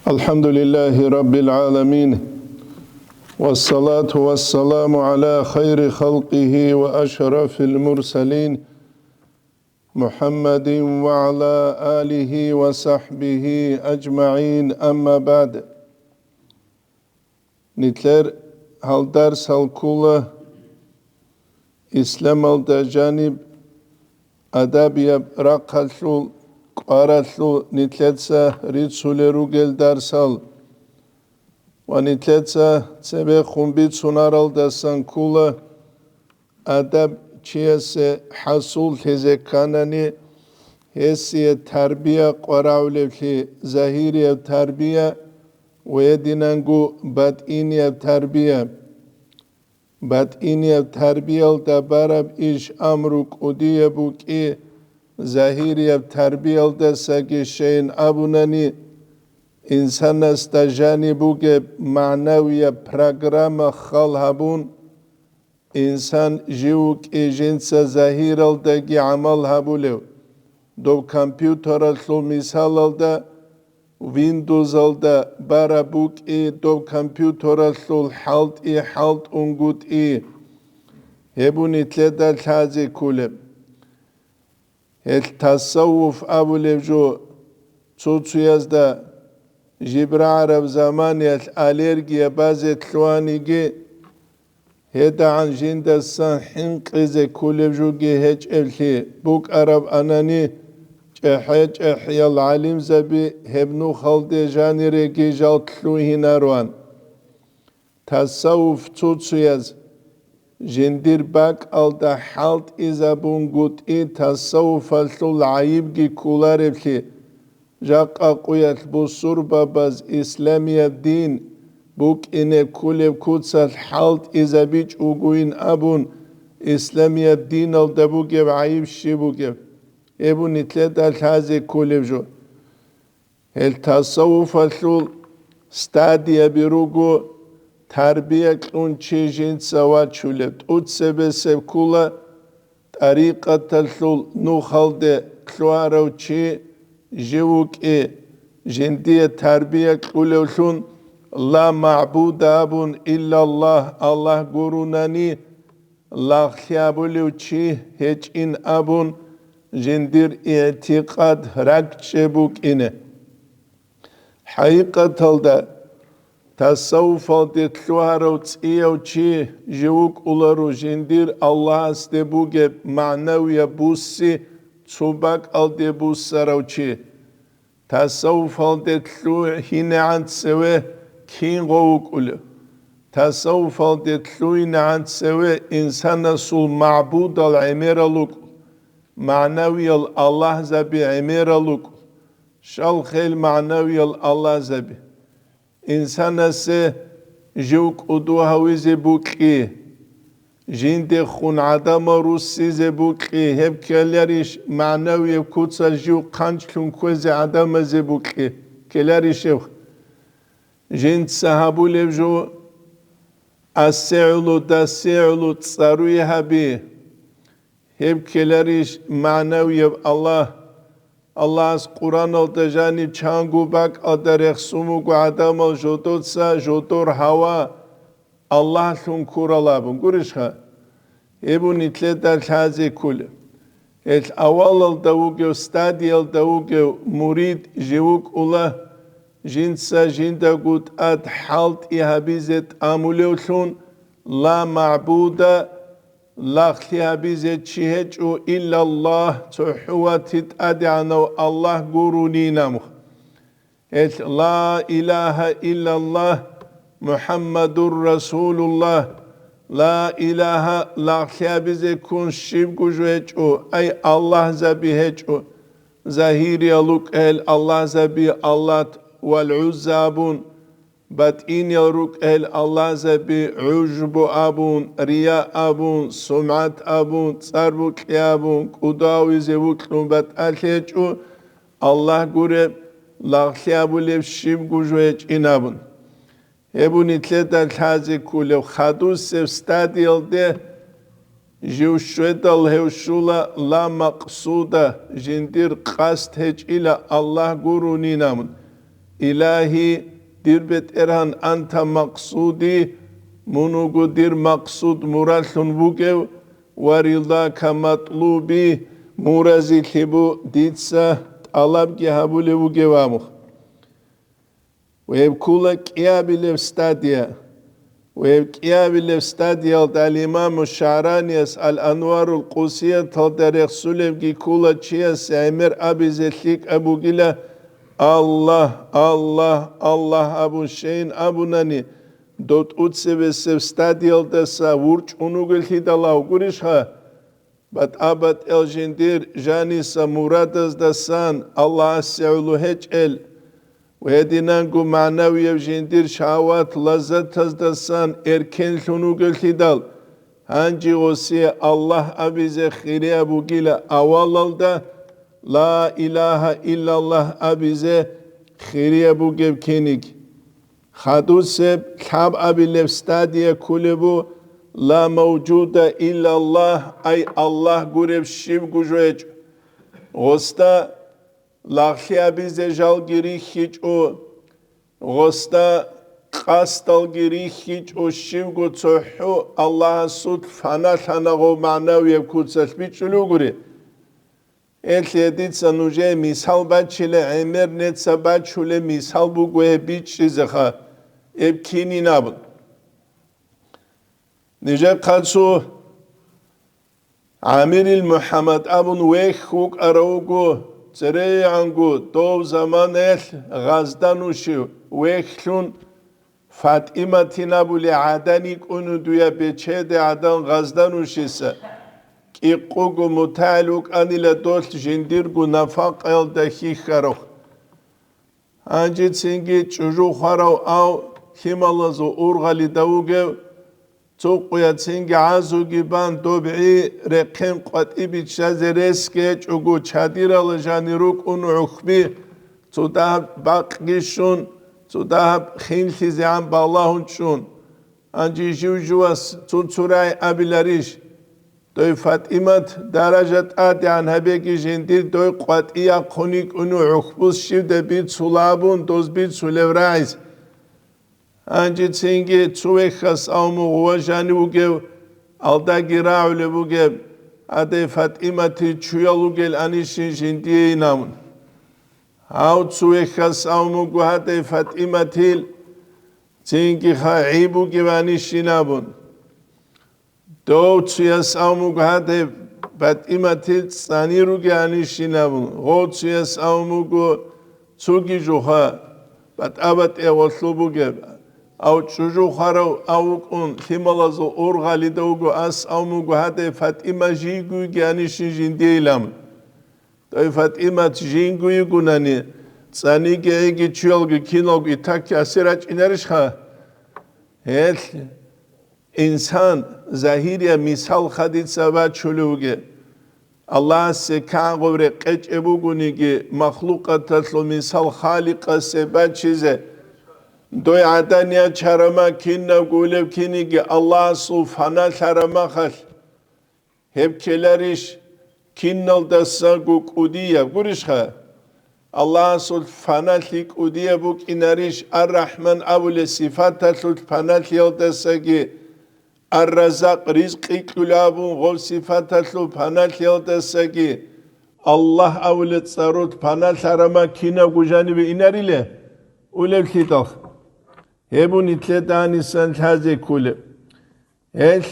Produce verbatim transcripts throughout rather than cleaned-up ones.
الحمد لله رب العالمين، والصلاة والسلام على خير خلقه وأشرف المرسلين، محمد وعلى آله وصحبه أجمعين، أما بعد. Нилъер гьал дарсал ккола исламалда жаниб адабияб рахъалъул, кӀваралъул нилъеца рицулел ругел дарсал ва нилъеца цебехун бицунаралдасан ккола, адаб чиясе хӀасуллъизе кканани, гьесие тарбия къварагӀулевлъи, загьирияб тарбия ва гьединанго батӀинияб тарбия. БатӀинияб тарбиялда бараб иш амру кӀудияб букӀи, загьирияб тарбиялдасаги щайин абунани, инсанасда жаниб бугеб магӀнавияб программа хал гьабун, инсан жив вукӀи жинца загьиралдаги гӀамал гьабулев. Доб компьютералъул мисалалда, Виндузалда бараб букӀи доб компьютералъул хӀалтӀи-хӀалтӀунгутӀи. Гьеб нилъеда лъазе кколеб. Гьелъ тасаввуф абулеб жо цо-цоязда жиб рагӀараб заманиялъ аллергия базе лъугьаниги, гьедагӀан жиндасан хӀинкъизе кколеб жоги гьечӀеблъи букӀараб анани, чӀехӀе-чӀехӀиял гӀалимзаби гьеб нухалде жаниреги жал лъугьинароан. Тасаввуф цо-цояз жиндир бакӀалда хӀалтӀизабунгутӀи тасаввуфалъул гӀайибги кколареблъи, жакъа къуялъ бусурбабаз исламияб дин букӀине кколеб куцалъ хӀалтӀизабичӀ бугойин абун, исламияб диналда бугеб гӀайиб щиб бугеб? Гьеб нилъеда лъазе кколеб жо. Гьел тасаввуфалъул стадияби руго, тарбия кьун чи жинца вачулеб, тӀуцебесеб ккула, тӀарикъаталъул нухалде лъугьарав чи жив вукӀи, жиндие тарбия кьулевлъун, ла магӀбуда абун иллаллагь, Аллагь гурунани, лагълъи абулев чи гьечӀин абун, жиндир игӀтикъад ракӀчӀеб букӀине. ХӀакъикъаталда, тасаввуфалде лъугьарав цӀияв чи жив вукӀуларо жиндир Аллагьасде бугеб магӀнавияб бусси цо бакӀалде буссарав чи. Тасаввуфалде лъугьинегӀан цеве кин гъов вукӀулев? Тасаввуфалде лъугьинегӀан цеве инсанасул магӀбудал гӀемерал вукӀу, магӀнавиял аллагьзаби гӀемерал вукӀу. Щал хел магӀнавиял аллагьзаби? Инсанасе жив кӀуду гьавизе букӀи, жиндехун гӀадамал руссизе букӀи, гьеб ккеларищ магӀнавияб куцалъ жив хъанчлъун кквезе гӀадамазе букӀи, ккеларищ гьеб? Жинца гьабулеб жо: «АссегӀулу, дассегӀулу, цӀаруе гьаби». Гьеб ккеларищ магӀнавияб Аллагь? Аллагьас Къуръаналда жаниб чанго бакӀалда рехсун буго гӀадамал жодоца жодор гьава Аллагьлъун ккурал абун. Гурищха? Гьеб нилъеда лъазе кколеб. Гьелъ авалалда вугев, стадиялда вугев мурид жив вукӀула, жинца жиндаго тӀад хӀалтӀи гьабизе тӀамулевлъун, ла магӀбуда, лагълъи гьабизе чи гьечӀо, иллаллагь, цохӀо вати ТӀадегӀанав Аллагь гурунин абун. Гьелъ ла илагьа иллаллагь, МухӀаммадур расулуллагь, ла илагьа лагълъи гьабизе ккун щибго жо гьечӀо, ай аллагьзаби гьечӀо, загьириял рукӀел аллагьзаби Аллат вал ГӀузза абун, батӀиниял рукӀел аллагьзаби гӀужбу абун, рия абун, сумгӀат абун, цӀар букьи абун, кӀуду гьавизе вукьун батӀалъи гьечӀо, Аллагь гуреб, лагълъи абулеб щибго жо гьечӀин абун. Гьеб нилъеда лъазе кколеб хадусеб стадиялде жив щведал гьев щула ла макъсуда, жиндир къасд гьечӀила Аллагь гурунин абун. Илагьи, дир БетӀергьан, анта макъсуди, мун вуго дир макъсуд мурадлъун вугев, ва ридака матлуби, мун разилъи бу дица тӀалабги гьабулев вугев абун. Ва гьеб ккола кӀиабилеб стадия. Ва гьеб кӀиабилеб стадиялда ал-Имаму ШагӀранияс ал-Анварул Къудсияталда рехсулебги ккола чияс гӀемер абизе лъикӀаб бугила: «Аллагь, Аллагь, Аллагь», абун щейин абунани, дов тӀуцебесеб стадиялдаса вурчӀун вугелъидал гьав гурищха? БатӀа-батӀиял жиндир жаниса мурадаздасан Аллагьасе гӀоло гьечӀел ва гьединанго магӀнавияб жиндир шагьават-лаззатаздасан эркенлъун вугелъидал, гьанже гъосие Аллагь абизе хирияб бугила авалалда, ла илагьа иллаллагь абизе хирияб бугеб киниг. Хадусеб лъабабилеб стадия кколеб бу: «Ла мавжуда иллаллагь», ай Аллагь гуреб щибго жо гьечӀо. Гъосда лагълъи абизе жалги рихьичӀо, гъосда къасдалги рихьичӀо, щибго цохӀо Аллагьасул фаналъана гъов магӀнавияб куцалъ бичӀчӀулев гури. Гьелъие дица нужее мисал бачила, гӀемер неца бачулеб мисал буго гьеб бичӀчӀизеха, гьеб кинин абун. Нижехъа цо ГӀамирил МухӀаммад абун вехь вукӀарав вуго, церегӀанго дов заманаялъ гъазда нушив вехьлъун, ФатӀиматин абулей гӀадан йикӀуну дуя бечеде гӀадан гъазда нушиса, кӀикъуго мутагӀил вукӀанила долъ жиндирго нафакъаялда хьихьарухъ. Гьанже цинги чӀужу хварав ав лъималазул ургъалида вугев, цо къуя цинги гӀазуги бан доб гӀи рехъен къватӀи биччазе ресги гьечӀого чадирала жанир рукӀун гӀухьби, цо дагьаб бакъги щун, цо дагьаб хинлъизегӀан балагьун чӀун. Гьанже жив-живас цо-цо рагӀи абиларищ? Дой ФатӀимат даража тӀадегӀан гьабеги жиндир дой къватӀи яхъун йикӀуну гӀухьбус щивда бицула абун доз бицулев рагӀиз. Гьанже цинги цо вехьас авму гъува жанив вугев, алдаги рагӀулеб бугеб, гьадай ФатӀимати чуял вугел анищин жиндие инамун. Гьав цо вехьас авмуго гьадай ФатӀиматил цинги ха гӀи бугев анищин абун. Дов цуяс авмуго гьадай ФатӀиматил цӀани ругеанищин абун, гъов цуяс авмуго цуги жуха, батӀа-батӀиягъолъул бугеб, ав чӀужу хварав ав вукӀун, лъималазул ургъалида вуго ас авмуго гьадай ФатӀима жийгуйгеанищин жиндейилан. Дой ФатӀимат жинго йигунани, цӀаниги гӀиги чуялги киналго итакки асе рачӀинарищха? Гьелъ инсан загьирия мисал хадица бачулев вугеб. Аллагьасе кагъуб рекъечӀеб бугониги, махлукъаталъул мисал Халикъасе бачизе. Дой гӀадан ячарама кинабго улеб киниги Аллагьасул фаналъарамахалъ. Гьеб ккеларищ киналдасаго кӀудияб? Гурищха? Аллагьасул фаналъи кӀудияб букӀинарищ Ар-РахӀман абулеб сифаталъул фаналъиялдасаги, Ар-Раззакъ ризкъи кьула абун гъов сифаталъул фаналъиялдасаги, Аллагь абулеб цӀарул фаналъарама кинабго жанибе инариле? Улеблъидал. Гьеб ун нилъеда гьанисан лъазе кколеб. Гьелъ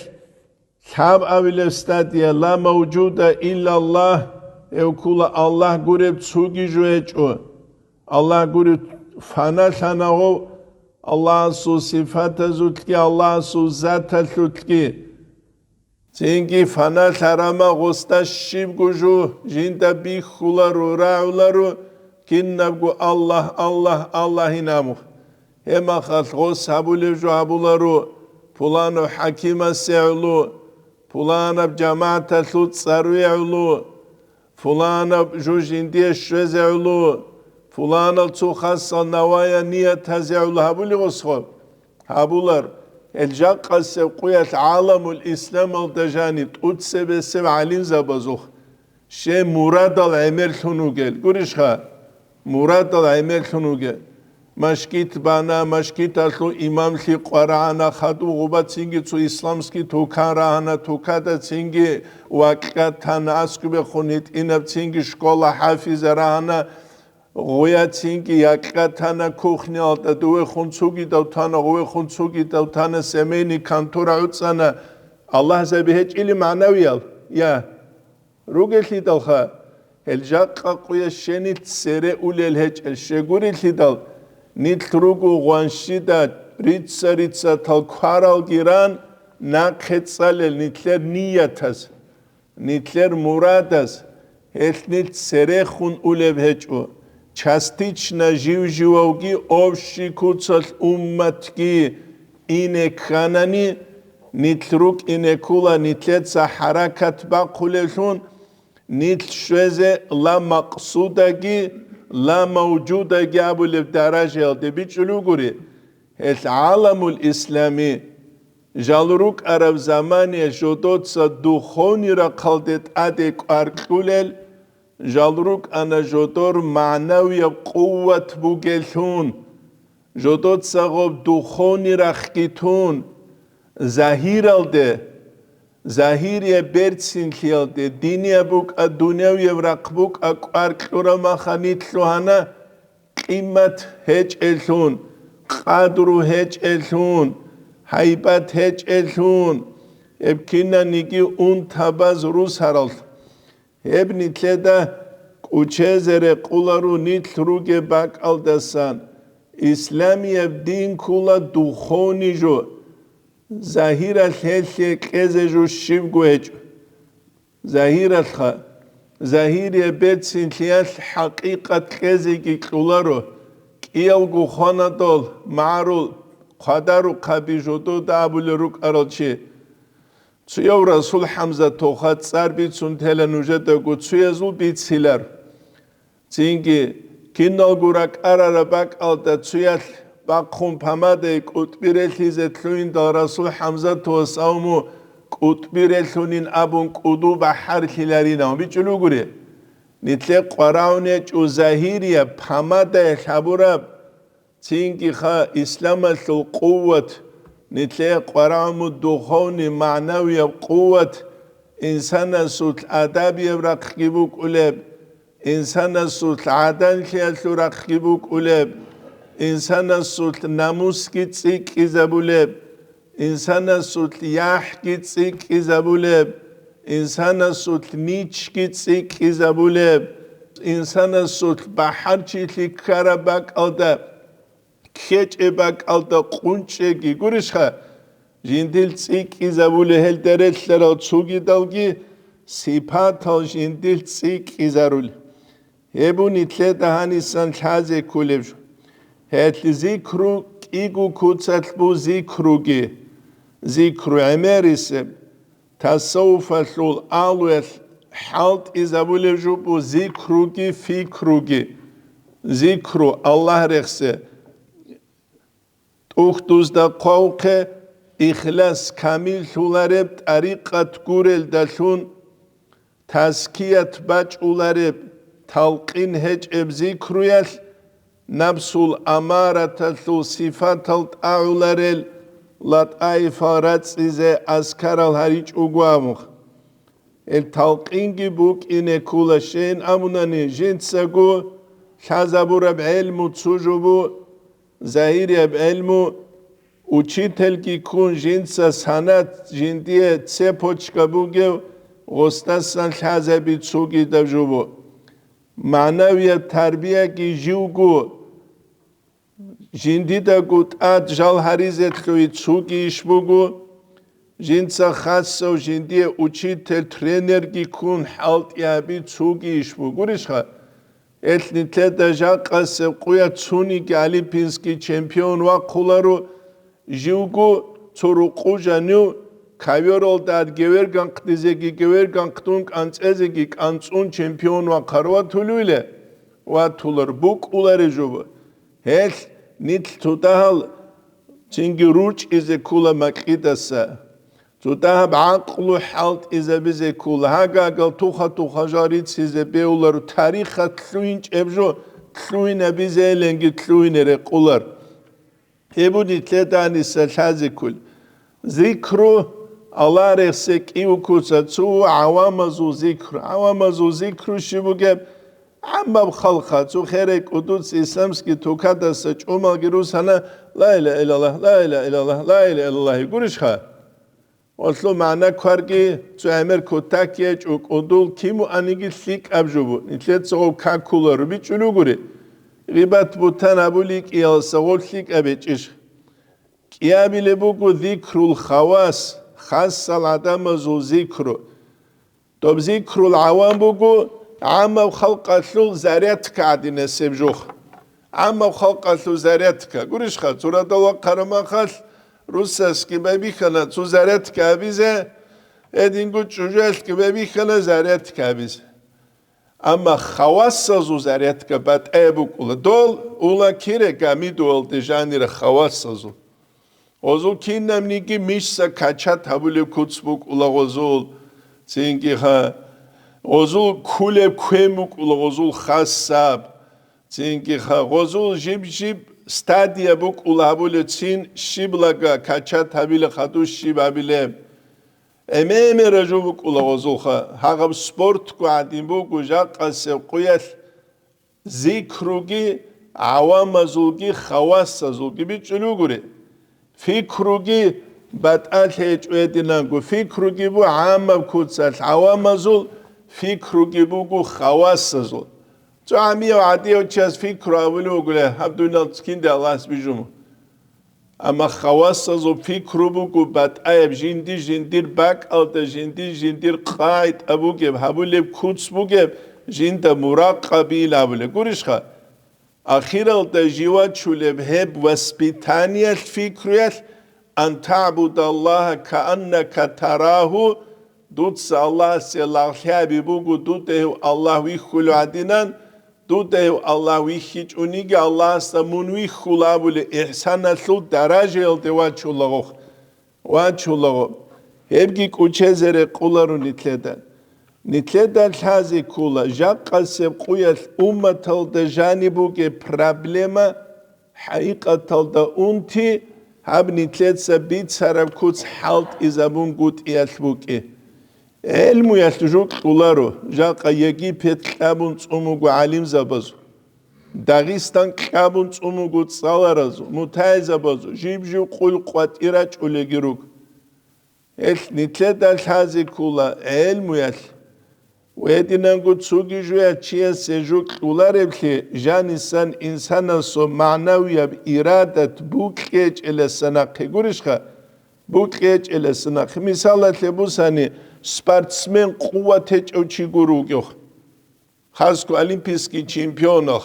лъабабилеб стадия, ла мавжуда иллаллагь, гьев ккола Аллагь гуреб цоги жо гьечӀо. Аллагь гуреб фаналъана гъов Аллагьасул сифатазулъги, Аллагьасул заталъулъги. Цинги фаналъарама гъосда щибго жо жинда бихьуларо, рагӀуларо, кинабго Аллагь, Аллагь, Аллагьин абун. Гьебмахалъ гъос гьабулеб жо гьабуларо, пуланав хӀакимасе гӀоло, пуланаб жамагӀаталъул цӀаруе гӀоло, пуланаб жо жиндие щвезе гӀоло, пуланал цо хасал навая ниятазе гӀоло гьабулеб гъос гъоб? Гьабулар. Гьел жакъасеб къуялъ гӀаламул исламалда жаниб тӀуцебесеб гӀалимзабазухъ щай мурадал гӀемерлъун вугел. Гурищха? Мурадал гӀемерлъун вугел. машгит бана, машгиталъул имамлъи къварагӀана, хадуб гъубацинги цо исламский тукан рагьана, тукада цинги вакьа тана, аскӀубехун гьитӀинаб цинги школа хӀафиза рагьана, гъуя цинги якьа тана кухниялда, дувехун цугидав тана, гъувехун цугидав тана, семейный контора гӀуцӀана, Аллагьзаби гьечӀили магӀнавиял, я. Ругелъидалха, гьел жакъа къуя щенилъ цере улел гьечӀел щегурелъидал, нилъ руго гъванщида рица-рицатал кваралги ран нахъе цӀалел нилъер ниятаз, нилъер мурадаз, гьелъ нилъ церехун улеб гьечӀо, частично жив-живавги общий куцалъ умматги ине кканани, нилъ рукӀине ккула нилъеца хӀаракат бахъулевлъун, нилъ щвезе ла макъсудаги, ла мавжудаги абулеб даражаялде бичӀчӀулев гури. Гьелъ гӀаламул ислами жал рукӀараб замане жодоца духовный рахъалде тӀаде кӀваркьулел, жал рукӀана жодор магӀнавияб къуват бугеллъун, жодоца гъоб духовный рахъги тун, загьиралде, загьирияб берцинлъиялде, динияб букӀа, дунявияб рахъ букӀа кӀвар кьураб маха нилъ лъугьана, къимат гьечӀеллъун, къадру гьечӀеллъун, гьайбат гьечӀеллъун, гьеб кинаниги унтабаз русаралъ. Гьеб нилъеда кӀучезе рекъуларо нилъ ругеб бакӀалдасан, исламияб дин ккула духовный жо, загьиралъ гьелъе кьезе жо щибго гьечӀо. Загьиралъха, загьирияб берцинлъиялъ хӀакъикъат кьезеги кьоларо, кӀиялго хванадал магӀарул хъвадарухъаби жодода абулел рукӀарал чи. Цуяв Расул ХӀамзатовха цӀар бицун тела нужедаго цуязул бицилар. Цинги, киналго ракӀарараб бакӀалда цуялъ бахъун помадае кӀутӀби релъизе лъугьиндал Расул ХӀамзатовас авму кӀутӀби релъунин абун кӀуду бахӀарлъиларинав бичӀчӀулугури. Нилъе къварагӀун гьечӀо загьирияб помадаялъ гьабураб, цинги-ха исламалъул къуват, нилъее къварагӀму духовный, магӀнавияб къуват, инсанасулъ адабияб рахъги букӀулеб, инсанасулъ гӀаданлъиялъул рахъги букӀулеб, инсанасулъ намусги цӀикӀкӀизабулеб, инсанасулъ яхӀги цӀикӀкӀизабулеб, инсанасулъ ничги цӀикӀкӀизабулеб, инсанасулъ бахӀарчилъи ккараб бакӀалда ккечӀеб бакӀалда къунчӀеги гурищха, жиндил цӀикӀкӀизабулеб гьелда релълъарал цугидалги сипатал жиндил цӀикӀкӀизарул. Гьеб бу нилъеда гьанисан лъазе кколеб жо. Гьелъ зикру кӀиго куцалъ бу зикруги, зикру гӀемерисеб, тасаввуфалъул агьлуялъ хӀалтӀизабулеб жо бу зикруги, фикруги. Зикру, Аллагь рехсе, ТӀухьдузда хъвавхъе ихлас камиллъулареб тӀарикъат гурелдалъун, тазкият бачӀулареб, талкъин гьечӀеб зикруялъ, напсул амараталъул сифатал тӀагӀуларел латӀаифал рацӀцӀизе азкарал гьаричӀого абун. Гьел талкъинги букӀине ккола, щейин абунани, жинцаго лъазабураб гӀелму цо жо бу, загьирияб гӀелму, учительги ккун жинца санат жиндие цепочка бугев гъосдасан лъазаби цогидаб жо бу. МагӀнавияб тарбияги живго, жиндидаго тӀад жал гьаризе лъугьи цуги иш буго, жинца хасав жиндие учитель, тренерги ккун хӀалтӀи гьаби цуги иш бугурищха? Гьелъ нилъеда жакъасеб къуя цуниги олимпийский чемпион вахъуларо, живго цо рукъу жанив ковёралда геверганкъдизеги геверганкъдун, кӀанцӀезеги кӀанцӀун чемпион вахъарав ватулевиле? Ватулар, букӀуларе жо бу. Гьелъ нилъ цо дагьал цинги ручӀизе ккола макьидаса, цо дагьаб гӀакълу хӀалтӀизабизе ккола, гьагагал туха-туха жал рицизе бегьуларо, тарихалъ лъугьинчӀеб жо, лъугьинабизейиланги лъугьине рекъолар. Гьеб буго нилъеда гьаниса лъазе кколеб. Зикру, Аллагь рехсей кӀиго куца цо гӀавамазул зикру. ГӀавамазул зикру щиб бугеб? ГӀаммаб халкъ, цо херай кӀудуц исламский тукадаса чӀумалги русана: «Ла илагьа иллаллагь, ла илагьа иллаллагь, ла илагьа иллаллагь», гурищха? Гъолъул магӀна ккарги, цо гӀемер кутакги гьечӀо, кӀудул кин вугониги лъикӀаб жо буго, нилъеца гъов какуларо, бичӀчӀулев вугури. Гъибат-бугьтан гьабулев йикӀиялдаса гъов лъикӀаб гьечӀищ? КӀиабилеб буго зикрул хавас, хасал гӀадамазул зикру. Доб зикрул гӀавам буго гӀаммаб халкъалъул зарядка гӀадинасеб жо. ГӀаммаб халкъалъул зарядка. Гурищха, цо радал вахъараб мехалъ русасги байбихьана цо зарядка гьабизе, гьединго чӀужуялъги байбихьана зарядка гьабизе. Амма хавасазул зарядка батӀаяб букӀула. Дол ула кире гамидуялде жанира хавасазул. Гъозул кинабниги мишса качат гьабулеб куц букӀула гъозул, цинги ха, гъозул ккулеб квен букӀула гъозул хасаб, цинги ха, гъозул жиб-жиб стадия букӀула гьабулеб цин щиб лага качат гьабилеб хадур щиб гьабилеб. Эме-эме ражу букӀула гъозулха, гьагъаб спортго гӀадин буго жакъасеб къуялъ зикруги гӀавамазулги хавасазулги бичӀчӀулев вугури. Фикруги батӀалъи гьечӀо гьединанго, фикруги бу гӀаммаб куцалъ гӀавамазул, фикруги буго хавасазул. Цо гӀамияв гӀадияв чияс фикру абулев вугулей, гьаб дуниялалъ кинде Аллагьас бижун. Амма хавасазул пикру буго батӀаяб жинди-жиндир бакӀалда, жинди-жиндир къагӀида бугеб, гьабулеб куц бугеб, жинда муракъабил абулеб. Гурищха? Ахиралда жив вачулеб гьеб воспитаниялъ, пикруялъ: «Ан таъбудаллагьа кааннака тарагьу», дуца Аллагьасе лагълъи гьаби буго, дуда гьев Аллагь вихьулев гӀадинан, дуда гьев Аллагь вихьичӀониги, Аллагьасда мун вихьула абулеб ихсаналъул даражаялде вачулаго, вачулаго. Гьебги кӀучезе рекъоларо нилъеда. Нилъеда лъазе ккола, жакъасеб къуялъ умматалда жаниб бугеб проблема, хӀакъикъаталда унти, гьаб нилъеца бицараб куц хӀалтӀизабунгутӀиялъ букӀи. ГӀелмуялъ жо кьоларо, жакъа Египет кьабун цӀун буго гӀалимзабазул, Дагъистан кьабун цӀун буго цӀаларазул, мутагӀилзабазул, жиб-жиб къул къватӀир рачӀулелги руго. Гьелъ нилъеда лъазе ккола гӀелмуялъ. Гьединанго цоги жоялъ чиясе жо кьолареблъи, жанисан инсанасул магӀнавияб ирадат букьечӀеласа нахъе гурищха? БукьечӀеласа нахъе. Мисалалъе бусани, спортсмен къуват гьечӀев чи гуро вугев. Хасго олимпийский чемпионах,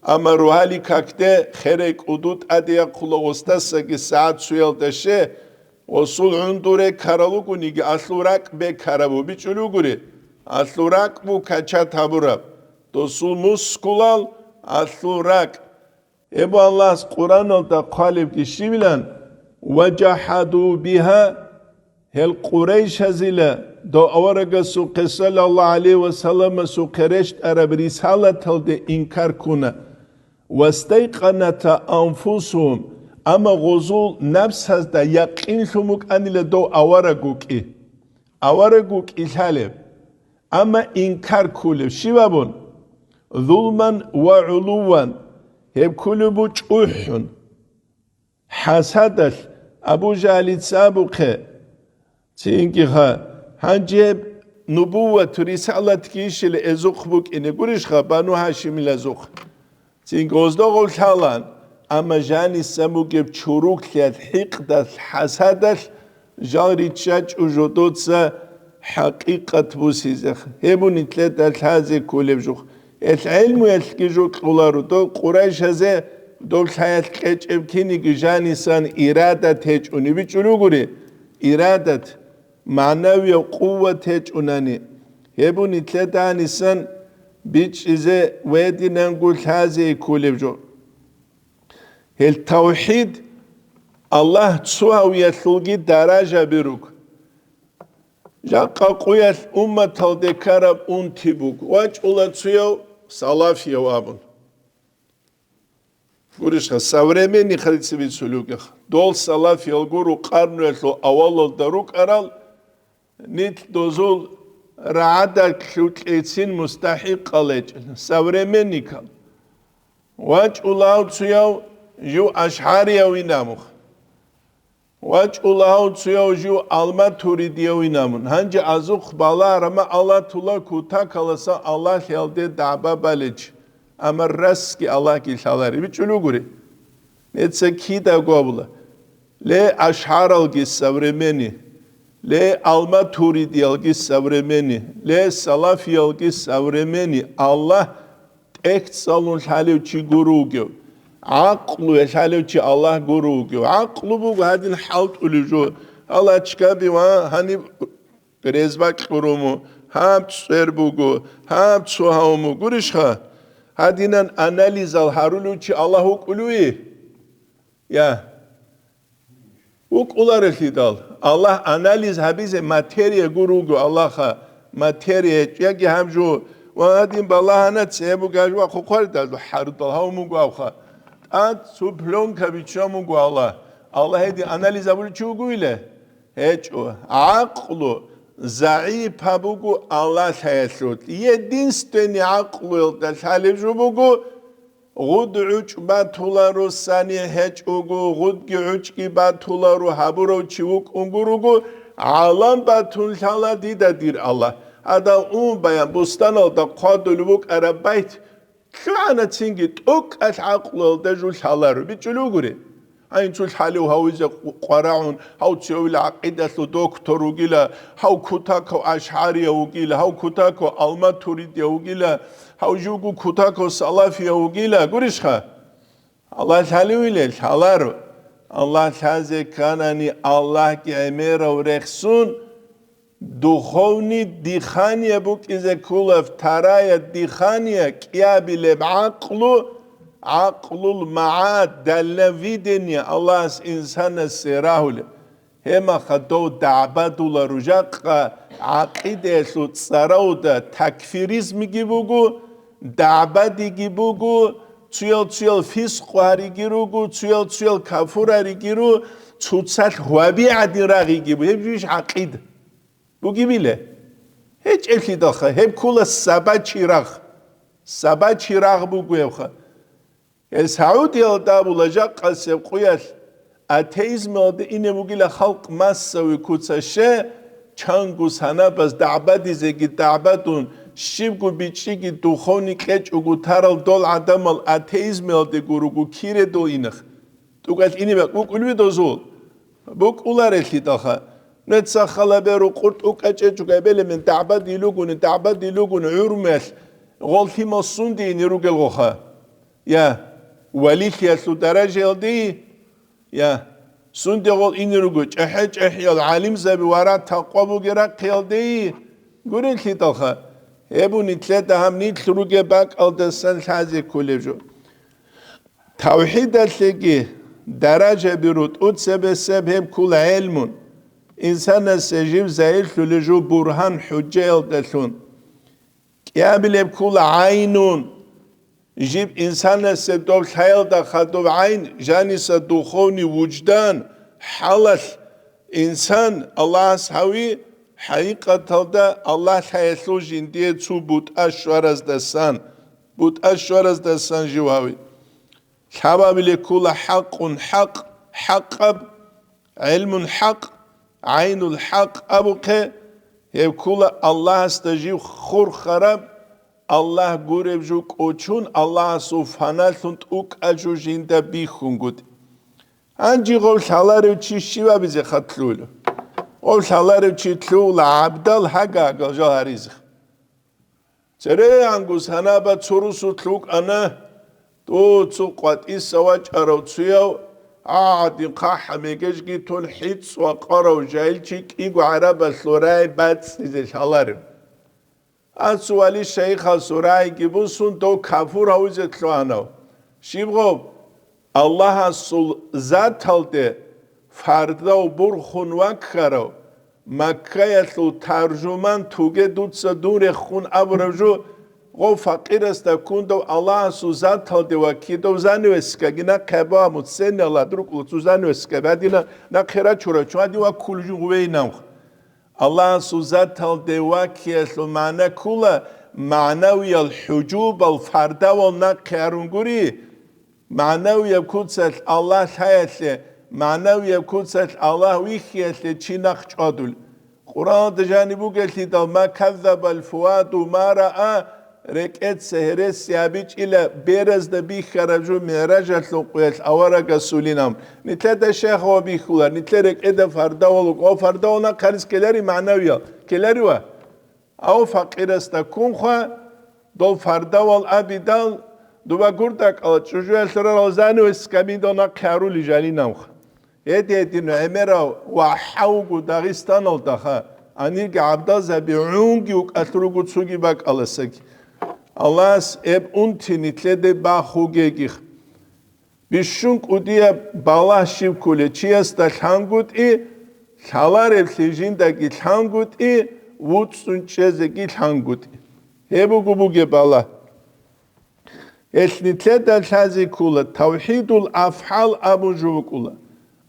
амма рогьалил какде херай кӀуду тӀаде яхъула гъостасаги сагӀат цоялда ще, гъосул гӀундуре ккарал ругониги, алъул ракӀ бекараб бичӀчӀулев вугури, алъул ракӀ бу качат гьабураб, досул мускулал алъул ракӀ. Гьеб Аллагьас Къуръаналда хъвалебги щибилан: «Ва жахаду бигьа», гьел къурайшазила дов аварагасухъе, саллаллагьу гӀалайгьи ва салламасухъе, рещтӀараб рисалаталде инкар ккуна. «Вастайкъаната анфусугьум», амма гъозул напсазда якъинлъун букӀанила дов авараг вукӀи. Авараг вукӀи лъалеб, амма инкар кколеб щиб абун? «Зулман ва гӀулувван», гьеб кколеб бу чӀухӀун. ХӀасадалъ Абу Жагьлица абухъе, цинги ха, гьанже гьеб нубуввату рисалатги ишила эзухъ букӀине гурищха, Бану Гьашимилазухъ? Цинги гъоздогъов лъалаан, амма жаниса бугеб чуруклъиялъ, хӀикъдалъ, хӀасадалъ жал риччачӀо жодоца хӀакъикъат бусизе. Гьеб буго нилъеда лъазе кколеб жо. Гьелъ гӀелмуялъги жо кьоларо, дол къурайшазе доб лъаялъ кьечӀеб киниги жанисан ирадат гьечӀони бичӀчӀулев вугури, ирадат, магӀнавияб къуват гьечӀунани. Гьеб буго нилъеда гьанисан бичӀчӀизе ва гьединанго лъазе кколеб жо. Гьел тавхӀид Аллагь цо гьавиялъулги даражаби руго. Жакъа къуялъ умматалде ккараб унти буго, вачӀула цояв салафияв абун. Гурищха, современный хадиса бицулев гех. Дол салафиял гуру къарнуялъул авалалда рукӀарал, нилъ дозул рагӀада лъукьейцин мустахӀикъал гьечӀел, современникал. ВачӀулав цуяв жив ашгӀарияв инамух. ВачӀулав цуяв жив алма туридияв инамун. Гьанже азухъ балагьарама Аллагь тула кутакаласан Аллагьлъиялде дагӀба балечи. Амма расги Аллагьги лъалари. БичӀчӀулев гури. Неца кидаго абула. Ле ашгӀаралги современный, ле алма туридиялги современный, ле салафиялги современный. Аллагь тӀехь цӀалун лъалев чи гуро вугев, гӀакълу лъалев чи Аллагь гуро вугев. ГӀакълу буго гьадин хӀалтӀулев жо. Гьал ачкаби ва гьаниб резба кьурумо, гьаб цӀер буго, гьаб цо гьавму. Гурищха? Гьадинан анализал гьарулев чи Аллагь вукӀулев? Я. ВукӀуларелъидал, Аллагь анализ гьабизе материя гуро вуго Аллагьха, материя, яги гьаб жо, ва гьадин балагьана цебу гаж ва хъухъваридал хӀарудал гьавун вуго абха. ТӀад цо пленка биччан вуго Аллагь. Аллагь гьедин анализ гьабулев чи вугевила? ГьечӀо. ГӀакълу загӀип гьаб буго Аллагь лъаялъул. Единственный гӀакълуялда лъалеб жо буго, гъуд гӀучӀ батуларо, сани гьечӀого, гъудги гӀучӀги батуларо гьабурав чи вукӀун гуруго, гӀалам батун лъала дида, дир Аллагь. Гьадал ун баян бустаналда хъвадулеб букӀараб байт лъугӀана цинги тӀокӀалъ гӀакълуялда жо лъаларо. БичӀчӀулев гури. Гьанцул хӀалив гьавизе къварагӀун, гьав цевила гӀакъидалъул доктор вугила, гьав кутакав ашгӀарияв вугила, гьав кутакав алматуридияв вугила, гьав живго кутакав салафияв вугила, гурищха? Аллагь лъаливилел лъаларо. Аллагь лъазе кканани, Аллагьги гӀемерав рехсун, духовный дыхание букӀизе ккола, вторая дыхание, кӀиабилеб гӀакълу, гӀакълул магӀа, дальновидение Аллагьас инсанасе рагьулеб. Гьемаха дов дагӀбадула ружахъа гӀакъидаялъул цӀаравда такфиризмги буго, дагӀбадиги буго, цуял-цуял фискъу гьариги руго, цуял-цуял кафур гьариги ру, цоцалъ гьваби гӀадин рагъиги бу. Гьеб жугьищ гӀакъида? Бугебила? ГьечӀеблъидалха, гьеб ккола сабачи рагъ. Сабачи рагъ буго гьебха. Гьел Саудиялда абула, жакъасеб къуялъ атеизмалде ине бугила халкъ массовый куца, ще, чанго санабаз дагӀбадизеги дагӀбадун, щибго бичӀчӀиги духовный кьечӀого тарал дол гӀадамал атеизмалде гуруго кире дол инах. ТӀукӀалъ ине бакӀ букӀулви дозул? БукӀуларелъидалха. Нуца хала беру къуртӀу кӀачӀечӀого эбелемен дагӀбадилугуни, дагӀбадилугуни гӀурмуялъ гъол лъимал сунде ине ругелгъоха. Я, валилъиялъул даражаялде, я, сунде гъол ине руго, чӀахӀи-чӀахӀиял гӀалимзаби вара такъва бугеб рахъиялде, гурелъидалха, гьеб нилъеда гьаб нилъ ругеб бакӀалдасан лъазе кколеб жо. ТавхӀидалъеги даражаби рутӀу цебесеб гьеб ккола гӀелмун, инсанасе жив загьирлъулеб жо бургьан-хӀужжаялдалъун. КӀиабилеб ккола гӀайнун, жиб инсанасе доб лъаялда хадуб гӀайн, жаниса духовный вуждан, хӀалалъ инсан Аллагьас гьави, хӀакъикъаталда Аллагь лъаялъул жиндие цо бутӀа щвараздасан, бутӀа щвараздасан жив гьави. Лъабабиле ккола хӀакъун хӀакъ, хӀакъаб, гӀелмун хӀакъ, гӀайнул хӀакъ абухъе, гьеб ккола Аллагьасда жив хурхараб, Аллагь гуреб жо кӀочун, Аллагьасул фаналъун тӀукӀа жо жинда бихьунгутӀи. Гьанже гъов лъаларев чи щив абизе хатлъула? Гъов лъаларев чи лъугьула гӀабдал гьага-гьагал жал гьаризе. Церегьанго санаба цо русулъ вукӀана, тӀоцо къватӀиса вачӀарав цуяв, гӀагӀадин хъахӀа мегежги тун хӀицӀ вакъарав жагьилчи кӀиго гӀарабалъул рагӀи бацӀцӀизе лъаларев. Асу вали шайихасул рагӀиги бусун, дов кафур гьавизе лъугьанав. Щиб гъов? Аллагьасул заталде фардав бурхун ваккарав, Маккаялъул таржуман туге дуца дун рехун абураб жо, Гъов факъирасда ккундав Аллагьасул заталде ваккидав занавескаги нахъе абуа муццени Аллагь дуркӀула цо занавескаби гьадина нахъе рачурав чун гьадин ваккулев жо гъувейинавха. Аллагьасул заталде ваккиялъул магӀна ккула, магӀнавиял хӀужубал, фардавал нахъе арун гури, магӀнавияб куцалъ Аллагь лъаялъе, магӀнавияб куцалъ Аллагь вихьиялъе чи нахъ чӀвадулеб. Къуръаналда жаниб бугелъидал: «Ма каззабал фуаду ма раа», рекӀеца гьереси гьабичӀила беразда бихьараб жо МигӀражалъул къуялъ аварагасулин абун. Нилъеда щай гъов бихьулар, нилъер рекӀеда фардавал руго, гъов фардавал нахъ гьарис ккелари магӀнавиял? Ккеларива? Ав факъирасда ккунха, дол фардавал абидал, дуба гурдакӀала чӀужуялъ рарал занавескаби дол нахъе гьарули жанинавха. Гьедин-гьедин гӀемерав ва хӀавго Дагъистаналдаха, гьанирги гӀабдалзаби гӀунги вукӀалъ руго цоги бакӀаласаги. Аллагьас гьеб унти нилъеде бахугегих. Бищун кӀудияб балагь щиб ккулев чиясда лъангутӀи, лъалареблъи жиндаги лъангутӀи, вуцӀцӀун чӀезеги лъангутӀи. Гьеб буго бугеб балагь. Гьелъ нилъеда лъазе ккола тавхӀидул афгӀал абун жо букӀула.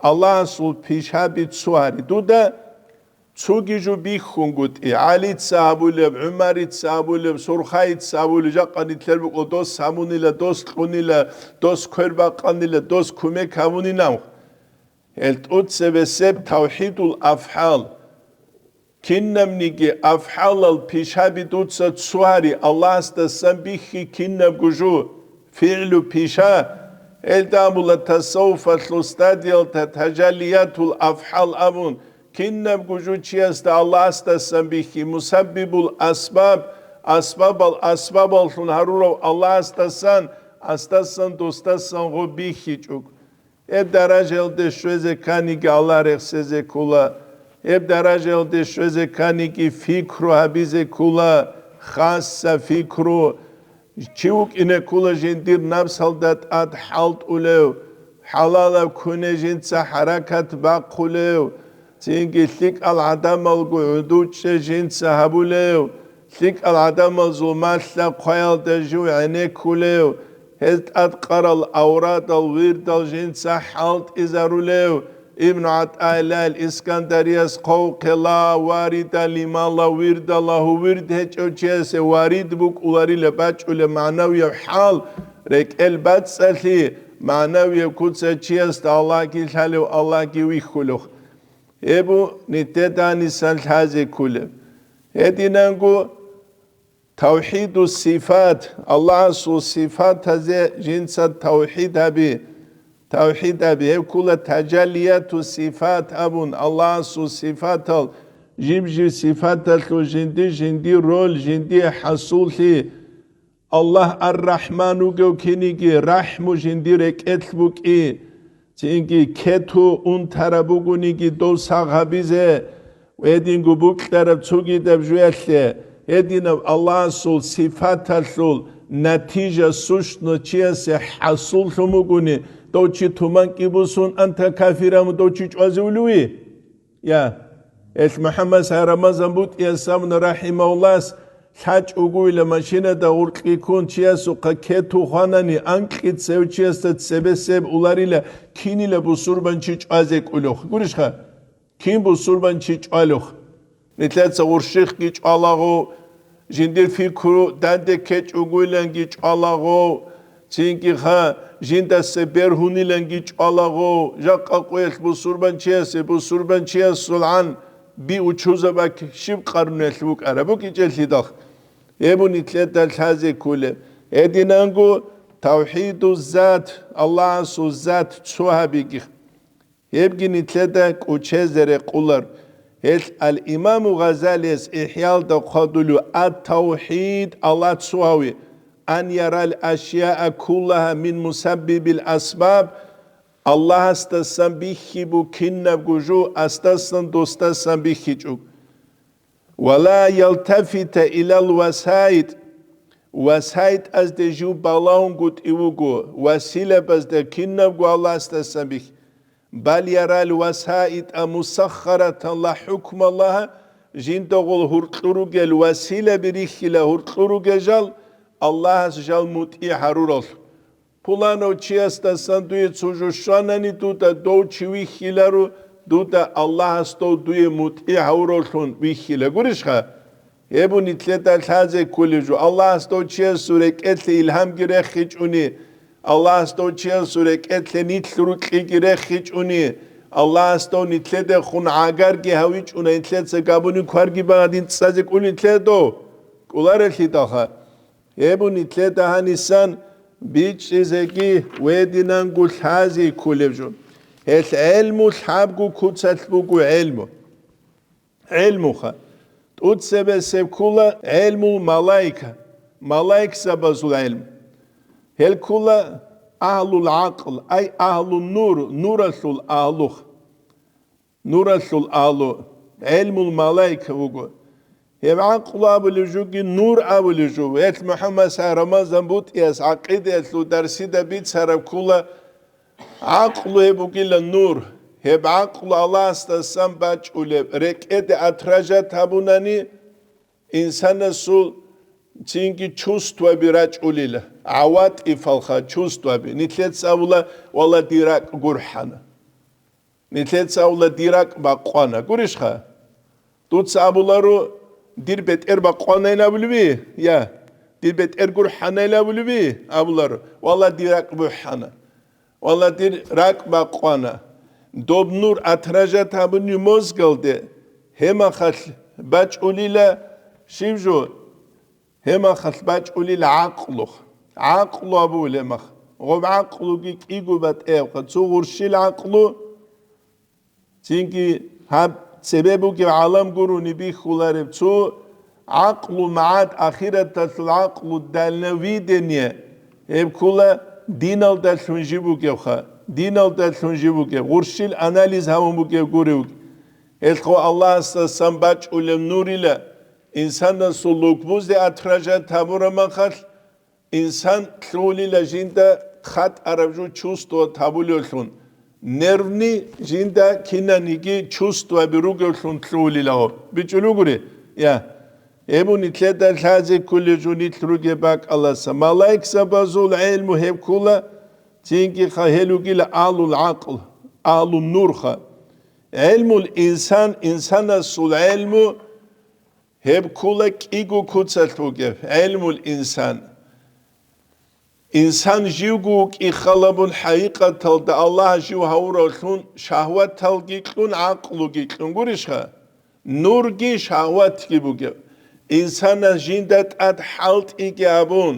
Аллагьасул пишаби цо гьари дуда цоги жо бихьунгутӀи, ГӀалица абулеб, ГӀумарица абулеб, Сурхайица абулеб, жакъа нилъер букӀула дос гьабунила, дос кьунила, дос квер бакъанила, дос кумек гьабунинав. Гьел тӀуцебесеб тавхӀидул афгӀал. Кинабниги афгӀалал пишаби дуца цо гьари Аллагьасдасан бихьи кинабго жо, фигӀлу пиша, гьелда абула тасаввуфалъул стадиялда тажаллиятул афгӀал абун, кинабго жо чиясда Аллагьасдасан бихьи, мусаббибул асбаб, асбабал асбабаллъун гьарурав Аллагьасдасан, асдасан, досдасан гъо бихьичӀого. Гьеб даражаялде щвезе кканиги Аллагь рехсезе ккола. Гьеб даражаялде щвезе кканиги фикру гьабизе ккола, хасса фикру. Чи вукӀине ккола жиндир напсалда тӀад хӀалтӀулев, хӀалалаб куне жинца хӀаракат бахъулев, цинги лъикӀал гӀадамалго гӀодов чӀей жинца гьабулев, лъикӀал гӀадамазул малъа-хъваялда жив гӀенеккулев, гьез тӀадкъарал аврадал вирдал жинца хӀалтӀизарулев, Ибну ГӀатӀаиллагьил Искандарияс хъвавухъе: «Ла варида лима ла вирда лагьу», вирд гьечӀев чиясе варид букӀуларила бачӀулеб магӀнавияб хӀал, рекӀел бацӀцӀалъи, магӀнавияб куца чиясда Аллагьги лъалев, Аллагьги вихьулев. Гьеб нилъеда гьанисан лъазе кколеб. Гьединанго тавхӀиду сифат, Аллагьасул сифатазе жинца тавхӀид гьаби. ТавхӀид гьаби, гьеб ккола тажаллияту сифат абун, Аллагьасул сифатал, жиб-жиб сифаталъул жинди-жинди роль, жинди хӀасуллъи. Аллагь ар-Рахман вугев киниги, рахӀму жиндир рекӀелъ букӀи, цинги кету унтараб бугониги дов сагъ гьабизе, гьединго букьараб цогидаб жуялъе, гьединав Аллагьасул сифаталъул натижа сущно чиясе хӀасуллъун бугони, дов чи туманкӀи бусун анта кафирам дов чи чӀвазулеви? Я, эл МухӀаммад Рамазан БутӀияс абуна рахӀимагьуллагьас, лъачӀ угуйла машинада гъуркьи ккун чиясухъа кету хванани, анкьи цев чиясда цебесеб уларила, кинила бусурбанчи чӀвазе кӀулухъ. Гурищха? Кин бусурбанчи чӀвалухъ? Нилъеца гъурщихъги чӀвалагъов, жиндир фикру данде ккечӀ угуйланги чӀвалагъов, цинги ха жиндасе бергьуниланги чӀвалагъов, жакъа къуялъ бусурбанчиясе бусурбанчиясулгӀан би учузабак щиб къарнуялъ букӀараб букӀичӀелъидал, гьеб нилъеда лъазе кколеб. Гьединанго тавхӀиду зат, Аллагьасул зат цо гьабиги. Гьебги нилъеда кӀучезе рекъулар. Гьелъ ал-Имаму Гъазалияс ИхӀялда хъвадулев: «Ат-тавхӀид Аллагь цо гьави, ан ярал ашяа куллагьа мин мусаббибил асбаб», Аллагьасдасан бихьи букинабго жо асдасан досдасан бихьичӀо. «Ва ла ялтафита илал васаит», васаитӀазде жив балагьунгутӀи вуго, василабазда кинабго Аллагьасдасан бихьи. «Бал ярал васаитӀа мусаххаратан ла хӀукма лагьа», жиндагъул гьуркьу ругел василаби рихьила гьуркьу ругел жал, Аллагьас жал мутӀигӀ гьарурал. Пуланав чиясдасан дуе цо жо щванани, дуда дов чи вихьиларо, дуда Аллагьас дов дуе мутӀигӀ гьавураллъун вихьила. Гурищха? Гьеб нилъеда лъазе кколеб жо. Аллагьас дов чиясул рекӀелъе илгьамги рехичӀони, Аллагьас дов чиясул рекӀелъе нилъ рукьиги рехичӀони, Аллагьас дов нилъедехун гӀагарги гьавичӀуна, нилъеца габуни кварги багъадин цӀазе кӀун нилъедо кӀоларелъидалха. Гьеб нилъеда гьанисан бичӀчӀизеги вединанго лъазе кколеб жо. Гьелъ гӀелму лъабго куцалъ буго гӀелму. ГӀелмуха. ТӀуцебесеб ккула гӀелмул малаика, малаикзабазул гӀелму. Гьел ккула агьлул гӀакъл, ай агьлун нур, нуралъул агьлуха. Нуралъул агьлу, гӀелмул малаика вуго. Гьеб гӀакълу абулев жуги нур абулев жуго. Гьелъ МухӀаммад СагӀид Рамазан БутӀияс гӀакъидаялъул дарсида бицараб ккула, гӀакълу гьеб бугила нур. Гьеб гӀакълу Аллагьасдасан бачӀулеб, рекӀеде отражать гьабунани, инсанасул цинги чувствоби рачӀулила, гӀаватӀифалха чувствоби. Нилъеца абула, валла, дир ракӀ гурхӀана. Нилъеца абула, дир ракӀ бакъвана. Гурищха? Дуца абуларо, дир бетӀер бакъванайин абулеби? Я, дир бетӀер гурхӀанайин абулеби? Абуларо, валла, дир ракӀ бухӀана. Валла, дир ракӀ бакъвана. Доб нур отражать гьабуни мозгалде, гьемахалъ бачӀулила щиб жо? Гьемахалъ бачӀулел гӀакълу. ГӀакълу абулеб мах. Гъоб гӀакълуги кӀиго батӀиябха, цо гъурщил гӀакълу, цинги гьаб цебе бугеб гӀалам гурони бихьулареб, цо гӀакълу магӀад, ахираталъул гӀакълу, дальновидение, гьеб ккула диналдалъун жиб бугебха, диналдалъун жиб бугеб, гъурщил анализ гьавун бугеб гурев. Гьелъго Аллагьасдасан бачӀулеб нурила, инсанасул лугбузе отражать гьабураб махалъ, инсан лъугьулила жинда хатӀараб жо чувствовать гьабулевлъун, нервный жинда кинаниги чувствоби ругевлъун лъугьулила гьоб. БичӀчӀулугури? Я. Гьеб нилъеда лъазе кколеб жо нилъ ругеб бакӀаласа. Малаикзабазул гӀелму гьеб ккула, цинги-ха гьел ругила агьлул гӀакъл, агьлун нурха. ГӀелмул инсан, инсанасул гӀелму, гьеб ккула кӀиго куцалъ бугеб, гӀелмул инсан. Инсан живго вукӀи халабун, хӀакъикъаталда Аллагь жив гьавуравлъун, шагьваталги кьун, гӀакълуги кьун гурищха? Нурги шагьватги бугеб. Инсанас жинда тӀад хӀалтӀиги абун,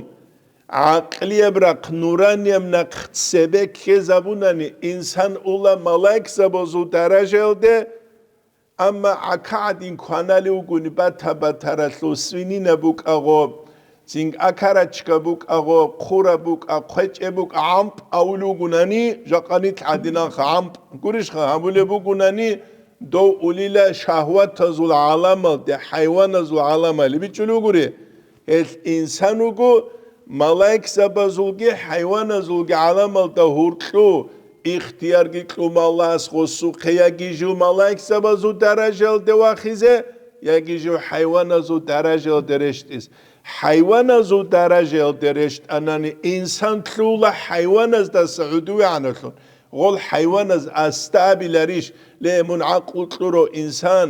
гӀакълияб рахъ, нуранияб нахъ цебе ккезабунани, инсан ула малаикзабазул даражаялде, амма гӀака-гӀадин кваналев вугони, бата-батаралъув, свинина букӀа гъо, цинги окорочка букӀа гъо, хъура букӀа, хъвечӀеб букӀа, гӀампӀ авулев вугунани, жакъа нилъ гӀадинанха гӀампӀ гурищха гьабулеб бугунани, дов улила шагьватазул гӀаламалде, хӀайваназул гӀаламалде бичӀчӀулев вугури. Гьелъ инсан вуго, малаикзабазулги хӀайваназулги гӀаламалда гьуркьу, ихтиярги кьун Аллагьас гъосухъе яги жив малаикзабазул даражаялде вахизе, яги жив хӀайваназул даражаялде рещтӀиз. ХӀайваназул даражаялде рещтӀанани, инсан лъугьула хӀайваназдаса гӀодовегӀанлъун. Гъол хӀайваназ аста абиларищ: «Ле, мун гӀакълу кьурав инсан,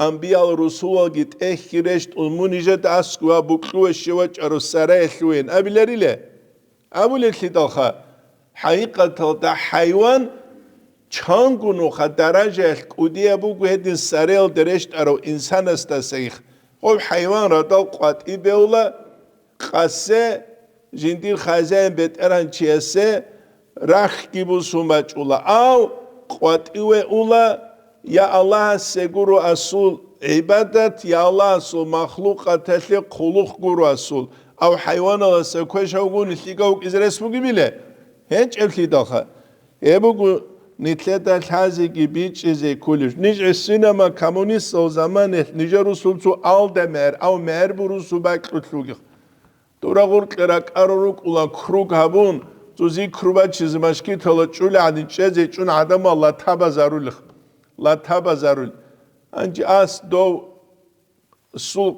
анбиял-русулалги тӀехьги рещтӀун, мун нижеда аскӀов ва букьуве щив вачӀарав сараялъувейин», абилариле? Абулелъидалха, хӀакъикъаталда хӀайван чанго нуха даражаялъ кӀудияб буго гьедин сараялде рещтӀарав инсанасдаса их. Гъоб хӀайван радал къватӀи бевла, къасе, жиндир хозяин бетӀергьанчиясе рахьги бусун бачӀула, ав къватӀиве ула, я Аллагьасе гуро асул гӀибадат, я Аллагьасул махлукъаталъе хъулухъ гуро асул, ав хӀайваналаса квешавгун лъикӀав вукӀизе рес бугебиле? ГьечӀеблъидалха. Гьеб буго нилъеда лъазеги бичӀчӀизе кколеб. Ниж гӀисинама коммунистал заманаялъ нижер русул цо алда мегӀер, ав мегӀер бурусу бакьулъугих. Дора гъуркье ракӀарал рукӀула круг гьабун, цо зикру бачизе машгитала чӀули гӀадин чӀезе чӀун гӀадамал латабазарулех. Латабазарул. Гьанже ас дов сул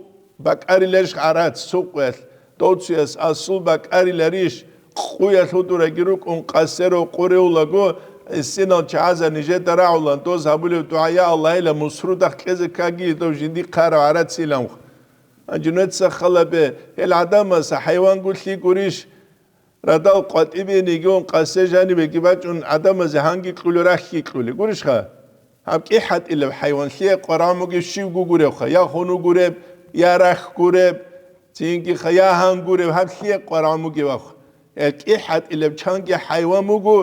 бакӀарилерищ гӀарац сукъуялъ? Дов цуяс асул бакӀариларищ? Къуялъ гьудураги рукӀун къасеро къуреулаго, гӀисинал чагӀаза нижеда рагӀулан, доз гьабулев дугӀа: «Я Аллагь, ила мусрудахъ кьезе ккаги, дов жиндихъ гьарав гӀарациланха». Гьанже нуца халабе, гьел гӀадамас хӀайвангу лъи гурищ? Радал къватӀибе нигиун къасе жанибеги бачӀун гӀадамазе гьанги кьули, рахьги кьули. Гурищха? Гьаб кӀихӀатӀилаб хӀайван лъие къварагӀун бугеб щивгу гуребха, я хьун гуреб, я рахь гуреб, цинги ха, я гьан гуреб, гьаб лъие къварагӀун бугеб ахъ. Гьел кӀихӀатӀилаб чанги хӀайван буго,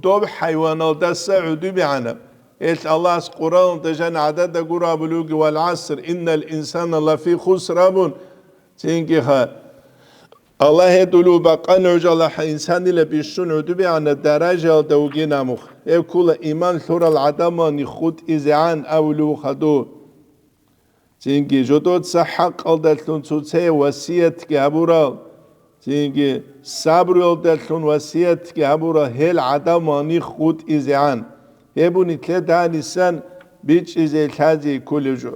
доб хӀайваналдаса гӀудубегӀанаб. Гьелъ Аллагьас Къуръаналда жан гӀадада гуро абулев вугев: «Вал гӀаср, иннал инсана лафи хуср», – абун. Цинги ха, Аллагь гьедулев бакъан гӀужалахӀа инсанила бищун гӀудубегӀана даражаялда вугин амухъ. Гьев ккула иман лъурал гӀадамал ниххутӀизегӀан авулев хадув. Цинги жодоца хӀакъалдалъун цоцае васиятги гьабурал, цинги сабруялдалъун васиятги гьабурал гьел гӀадамал ниххутӀизегӀан. Гьеб буни лъе данисан бичӀчӀизе лъази кколев жо.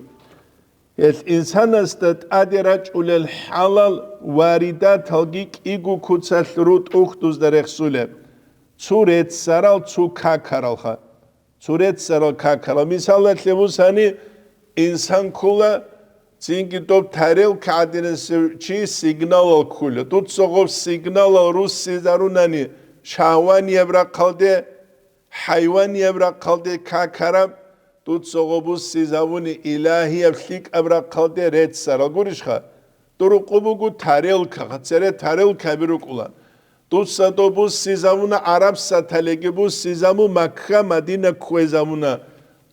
Гьелъ инсанасда тӀаде рачӀулел хӀалал варидаталги кӀиго куцалъ ру тӀухьдузда рехсулеб. Цу реццарал, цу какаралха. Цу реццарал, какарал. Мисалалъе бусани, инсан ккула, цинги доб тарелка гӀадинасев чи сигналал ккула. Дуца гъоб сигналал руссизарунани, шагьванияб рахъалде, хӀайванияб рахъалде какараб, дуца гъо буссизавуни илагьияб лъикӀаб рахъалде реццарал. Гурищха? Дур рукъу буго тарелка, цере тарелкаби рукӀула. Дуца доб буссизавуна гӀарабсаталеги буссизаву, Макка, Мадина кквезавуна.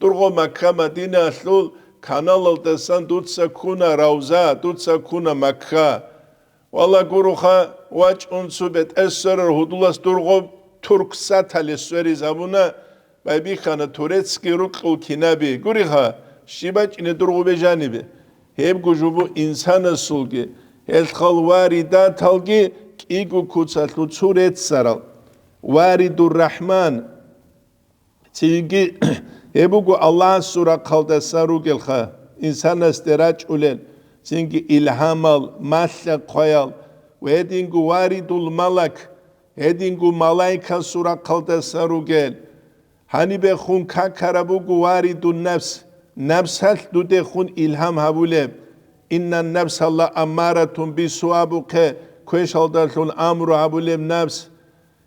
Дурго Макка, Мадиналъул каналалдасан дуца ккуна Равза, дуца ккуна Макка. Вала гуруха, вачӀун цо бетӀер сверар гьудулас дурго турксатале сверизабуна, байбихьана турецкий рукьул кинаби. Гуриха, щиб бачӀине дургъубе жанибе. Гьебго жубу инсанасулги, гьелъ хал варидаталги кӀиго куцалъул цу реццарал. Варидур Рахман. Цинги гьеб буго Аллагьасул рахъалдасан ругелха, инсанасде рачӀулел, цинги илгьамал, малъа хъваял ва гьединго варидул малак, гьединго малайкасул рахъалдасан ругел. Гьанибе хун какараб буго варидун нафс, нафсалъ дуде хун илгьам гьабулеб. Иннан нафсалла аммаратун бису абухъе, квешалдалъун амру гьабулеб нафс.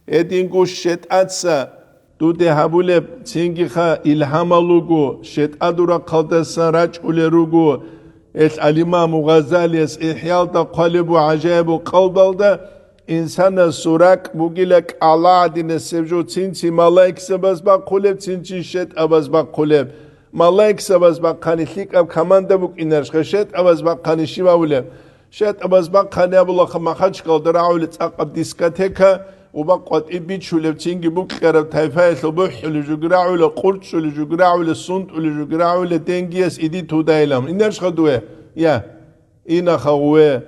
Гьединго щетӀаца дуде гьабулеб, цингиха илгьамал руго, щетӀадул рахъалдасан рачӀулел руго. Гьелъ ал-Имаму Гъазалияс ИхӀялда хъвалеб буго гӀажаибу къалбалда, инсанасул ракӀ бугила кӀала гӀадинасеб жо, цинци малаикзабаз бахъулеб, цинци щетӀабаз бахъулеб. Малаикзабаз бахъани лъикӀаб команда букӀинарищха, щетӀабаз бахъани щиб абулеб? ШетӀабаз бахъани абулаха, Махачкалда рагӀули цӀакъаб дискотека, убакъ къватӀиб бичулеб, цинги букьараб тайфаялъул бухӀулеб жуги рагӀула, къурчӀулеб жуги рагӀула, сунтӀулеб жуги рагӀула, денгияс иди тудайилан. Инаршха дуе? Я, инаха гъуве.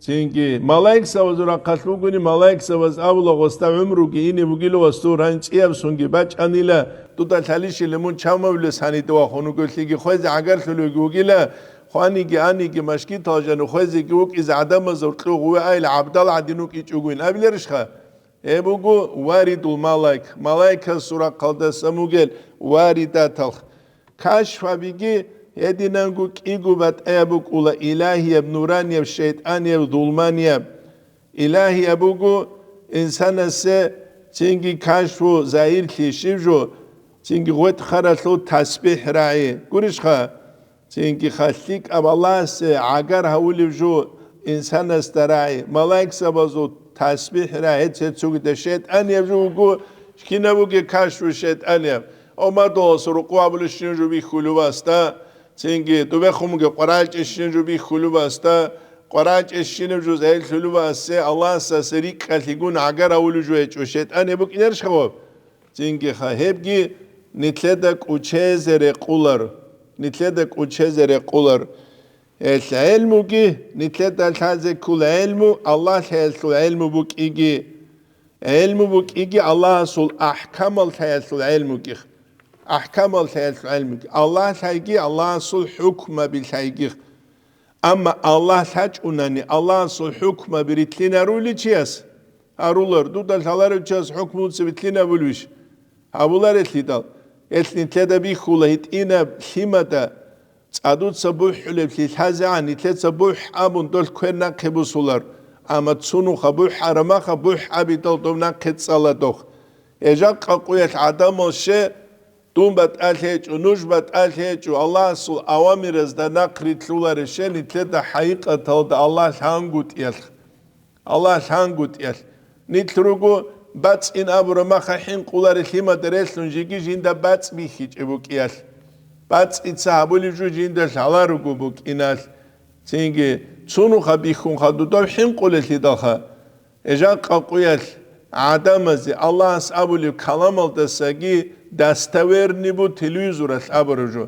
Цинги малаикзабазул рахъалъ бугони, малаикзабаз абула, гъосда гӀумруги ине бугила ва сур гьанин цӀияб сунги бачӀанила, дуда лъалищила мун чамавлес гьанида вахун вугелъиги, хвезе гӀагарлъулевги вугила, хваниги, аниги, машгитал жану хвезеги вукӀизе гӀадамазул кьугъ вугӀайила гӀабдал гӀадин вукӀичӀогойин абиларищха? Гьеб буго варидул малаик, малаикасул рахъалдасан бугел варидатал. Кашфабиги гьединанго кӀиго батӀаяб букӀула: илагьияб, нуранияб, шайтӀанияб, зулманияб. Илагьияб буго инсанасе цинги кашфу загьирлъи щиб жо, цинги гъветӀ харалъул тасбихӀ рагӀи. Гурищха? Цинги халлъикӀаб Аллагьасе гӀагар гьавулев жо инсанасда рагӀи, малаикзабазул тасбихӀ рагӀи, гьецин цогидаб шайтӀанияб жо вуго, кинаб бугеб кашфу шайтӀанияб? Амма долас рукъу абулищин жо бихьулев васда, цинги дубехун бугеб къварагӀчӀищин жо бихьулев васда, къварагӀчӀищинаб жо загьирлъулев вассе Аллагьасасе рикӀкӀалъигун гӀагар гьавулев жо гьечӀо, шайтӀанияб букӀинарищха гъоб? Цинги ха гьебги нилъеда кӀучезе рекъулар, нилъеда кӀучезе рекъулар. Гьелъ гӀелмуги нилъеда лъазе ккола гӀелму, Аллагь лъаялъул гӀелму букӀиги. ГӀелму букӀиги Аллагьасул ахӀкамал лъаялъул гӀелмуги. АхӀкамал лъаялъул гӀелмуги. Аллагь лъайги, Аллагьасул хӀукмаби лъайги. Амма Аллагь лъачӀунани, Аллагьасул хӀукмаби рилълъинарули чияс, гьарулар, дуда лъаларев чияс хӀукму дуца билълъинабулевищ? Гьабуларелъидал, гьелъ нилъеда бихьула гьитӀинаб лъимада, цӀадуца бухӀулеблъи лъазегӀан, нилъеца бухӀ абун долъ квер нахъе бусулар, амма цунуха бухӀарамаха бухӀ абидал дов нахъе цӀала дох. Гьеб жакъа къуялъ гӀадамал ще, дун батӀалъи гьечӀо, нуж батӀалъи гьечӀо, Аллагьасул авамиразда нахъ рилълъуларев ще нилъеда хӀакъикъаталда Аллагь лъангутӀиялъ. Аллагь лъангутӀиялъ. Нилъ руго бацӀцӀин абураб маха хӀинкъуларел лъимада релълъун жеги жинда бацӀцӀи бихьичӀеб букӀиялъ. БацӀцӀица гьабулеб жо жинда лъала руго букӀиналъ. Цинги цунуха бихьунха дудав хӀинкъулелъидалха. Гьеб жакъа къуялъ гӀадамазе Аллагьас абулеб каламалдасаги достоверный бу телевизоралъ абураб жо.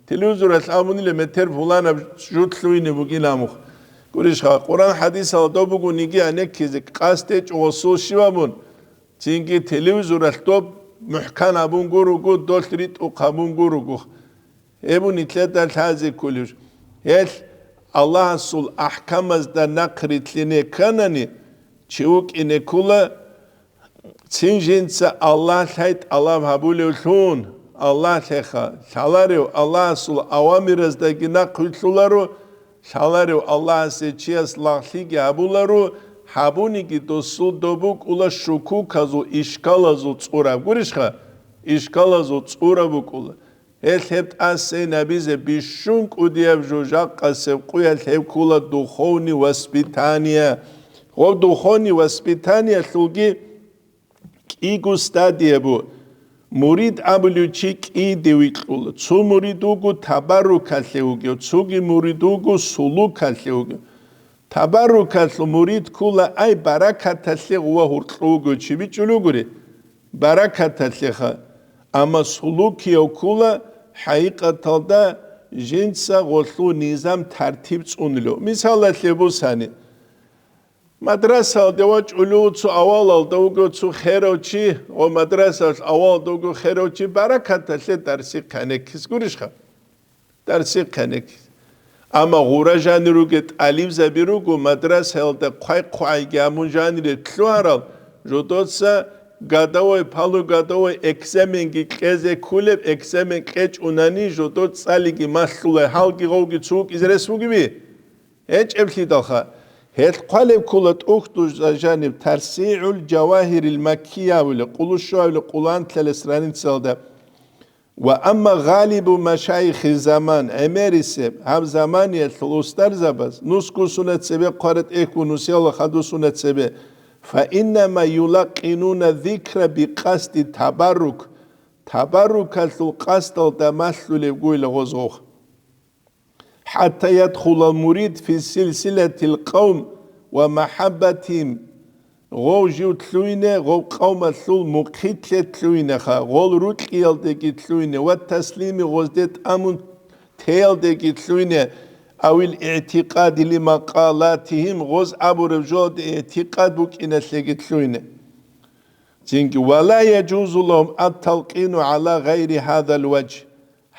Телевизоралъ абунила метер пуланаб жо лъугьине бугин амухъ. Гурищха, Къуран хӀадисалда буго ниги гӀенеккизе къасд гьечӀо гъосул щиб абун, цинги телевизоралъ доб мухӀкан абун гуруго, долъ ритӀухъ абун гуруго. Гьеб нилъеда лъазе кколеб. Гьелъ Аллагьасул ахӀкамазда нахъ рилълъине кканани, чи вукӀине ккола, цин жинца Аллагь лъай тӀалаб гьабулевлъун, Аллагь лъеха, лъаларев Аллагьасул авамираздаги нахъ вилълъуларо, лъаларев Аллагьасе чияс лагълъиги гьабуларо, гьабуниги досул доб букӀула шукуказул, ишкалазул цӀураб. Гурищха? Ишкалазул цӀураб букӀула. Гьелъ гьеб тӀасейин абизе бищун кӀудияб жо жакъасеб къуялъ гьеб ккола духовный воспитание. Гъоб духовный воспитаниялъулги кӀиго стадия бу. Мурид абулев чи кӀиде витӀула. Цо мурид вуго табаррукалъе вугев, цоги мурид вуго сулукалъе вугев. Табаррукалъул мурид ккула, ай, баракаталъе гъува гьуркьу вуго чи бичӀчӀулугури, баракаталъеха. Амма сулукияв ккула, хӀакъикъаталда жинца гъолъул низам-тартиб цӀунилев. Мисалалъе бусани, мадрасалде вачӀулев цо авалалда вуго цо херав чи ва мадрасалъ авалалда вуго херав чи баракаталъе дарси кканеккис гурищха? Дарси кканек. Амма гъура жанир руге тӀалибзаби руго, мадрасаялда хъвай-хъвайги гьабун жанире лъугьарал, жодоца годовой, полугодовой экзаменги кьезе кколеб, экзамен кьечӀунани жодоца цӀалиги малъулай гьалги гъовги цо вукӀизе рес бугеби? ГьечӀеблъидалха, гьелъ хъвалеб ккола тӀухьдуза жаниб ТарсигӀул Жавагьирил Маккия абулеб, къулущуабилеб къуланлъалес страницалда. Ва амма гъалибу машайихи заман, гӀемерисеб гьаб заманиялъул устарзабаз, нусго сунат цебе хъварат эхьун нусиялда хадусунат цебе, фа иннама юлаккъинуна зикра бикъасди табаррук, табаррукалъул къасдалда малъулеб гуйла гъозгъухъ. ХӀатта ядхулал мурид фи силсилатил къавм ва махӀаббатихим, гъов жив лъугьине, гъов къавмалъул мухъилъе лъугьинеха, гъол рукьиялдеги лъугьине ва таслими гъозде тӀамун теялдеги лъугьине, авил игӀтикъади лимакъалатихим, гъоз абураб жоялде игӀтикъад букӀиналъеги лъугьине. Цинги, ва ла яжузу лахум ат-талкъину гӀала гъайри гьадал важгь.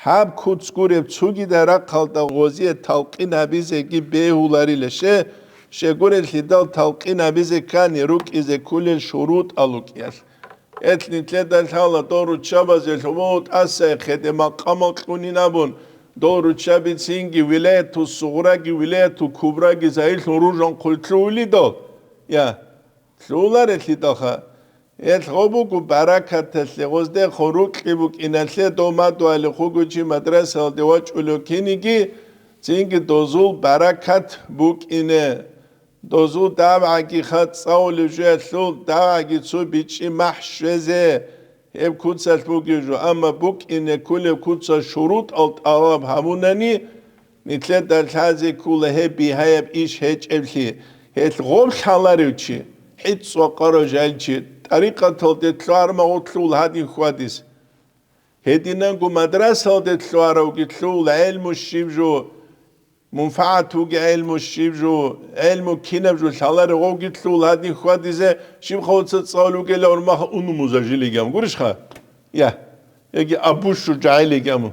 Гьаб куц гуреб цогидал рахъалда гъозие талкъин гьабизеги бегьуларила. Ще, щегурелъидал талкъин гьабизе ккани, рукӀизе кколел шурутӀал рукӀиялъ. Гьелъ нилъеда лъала дол руччабазе лъугьун тӀасай хъеде макъамал кьунин абун, дол руччаби цинги вилаяту сугъраги вилаяту кубраги загьирлъун ружан хъулъулидал. Я. Лъуларелъидалха, гьелъ гъо буго баракаталъе, гъоздехун рукьи букӀиналъе, дов мадугьалихъуго чи мадрасалде вачӀулев киниги, цинги дозул баракат букӀине. Дозул давгӀаги хацӀцӀавулев жуялъул давгӀаги цо бичӀчӀи махӀ щвезе, гьеб куцалъ бугев жо, амма букӀине кколеб куцалъ шурутӀал тӀалаб гьабунани, нилъеда лъазе ккола гьеб бигьаяб иш гьечӀеблъи, гьелъ гъоб лъаларев чи, хӀицӀ вакъарав жал чи, тӀарикъаталде лъугьарма гъорлъул гьадин хьвадиз. Гьединанго мадрасалде лъугьаравги лъугьула гӀелму щиб жо, мунфагӀат бугеб гӀелму щиб жо, гӀелму кинаб жо лъаларев гъовги лъугьула гьадин хьвадизе, щиб хавца цӀалугела урмаха унумуза жилигам. Гурищха? Я, яги абушшу жагӀилигаму.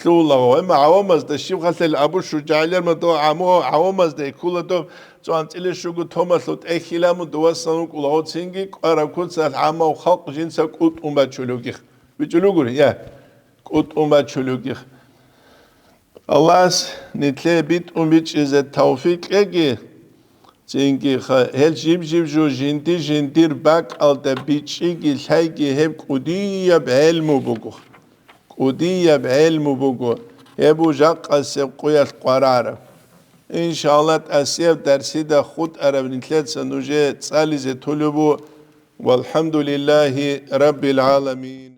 лъулаго. Гьема гӀавамазда щиб халъел Абу ШужагӀиларма дов гӀамо-, гӀавамазда ккола дов цо анцӀила щуго томалъув тӀехьиламу дувасан вукӀулаго цинги кӀвараб куцалъ гӀамав халкъ жинца кӀутӀун бачулев гих. БичӀулугури, я? КӀутӀун бачулев гих. Аллагьас нилъее битӀун бичӀчӀизе тавфикъ кьеги, цинги ха-, гьел жиб-жиб жо жинди-жиндир бакӀалда бичӀчӀиги лъайги гьеб кӀудияб гӀелму буго. КӀудияб гӀелму буго, гьеб жакъасеб къуялъ къварараб. Иншалла, тӀасияб дарсида хутӀараб нилъеца нужее цӀализе тулеб бу. ВалхӀамдулиллагьи раббил гӀаламин.